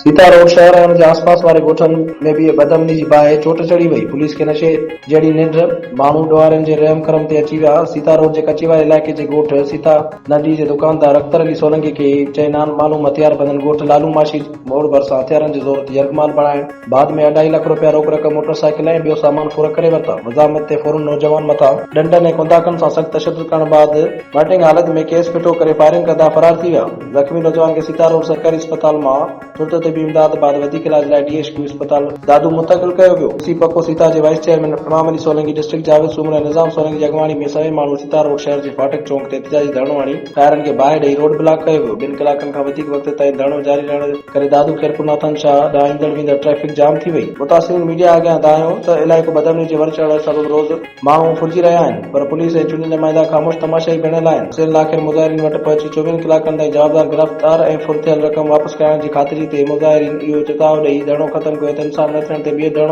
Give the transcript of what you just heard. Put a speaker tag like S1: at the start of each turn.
S1: Sita road شهر ۽ ان جي آس پاس واري ڳوٺن ۾ به بدامني جي باهه چوٽ چڙهي وئي، پوليس کي نشي جهڙي ننڊ، ماڻهو ڏوهارين جي رحم ڪرم تي اچي ويا، سيتا روڊ جي ڪچي واري علائقي جي ڳوٺ سيتا ننڍي جي دڪاندار اختر علي سولنگي کي چئن نان معلوم هٿياربندن ڳوٺ لالو ماشي موڙ ڀرسان هٿيارن جي زور تي يرغمال بڻائڻ بعد ۾ اڍائي لک روپيا روڪ رقم، موٽر سائيڪل ۽ ٻيو سامان ڦر ڪري ورتا، مزاحمت تي ڦورن نوجوان مٿان ڏنڊن ۽ ڪنداقن سان سخت تشدد ڪرڻ بعد مٽنگ حالت ۾ کيس ڦٽو ڪري فائرنگ ڪندا فرار ٿي ويا. زخمي نوجوان کي سيتا روڊ سرڪاري اسپتال مان ترت طبي امداد بعد وڌيڪ علاج لاء ڊي ايڇ ڪيو اسپتال دادو منتقل ڪيو ويو. سي پڪو سيتا جي vice chairman Imam Ali Solangi, district Javed Soomro ۽ Nizam Solangi جي اڳواڻي ۾ سوين ماڻهو سيتا روڊ شهر جي ڦاٽڪ چونڪ تي احتجاجي ڌرڻو هڻي ٽائرن کي باهه ڏئي روڊ بلاڪ ڪيو ويو. ٻن ڪلاڪن کان وڌيڪ وقت تائين ڌرڻو جاري رهڻ ڪري دادو خيرپور ناٿن شاهه ڏانهن ايندڙ ويندڙ ٽريفڪ جام ٿي وئي. متاثرين ميڊيا اڳيان دانهيو ته علائقو بدامني جي ور چڙهڻ سبب روز ماڻهو ڦرجي رهيا آهن پر پوليس ۽ چونڊيل نمائندا خاموش تماشائي بڻيل آهن. حسين لاکير مظاهرين وٽ پهچي چوويهن ڪلاڪن تائين جوابدار گرفتار ۽ ڦر ٿيل رقم واپس ڪرائڻ جي خاطري تي مظاهرين اهو چتاء ڏئي ڌرڻو ختم ڪيو ته انصاف نه ٿيڻ تي ٻيهر ڌرڻو.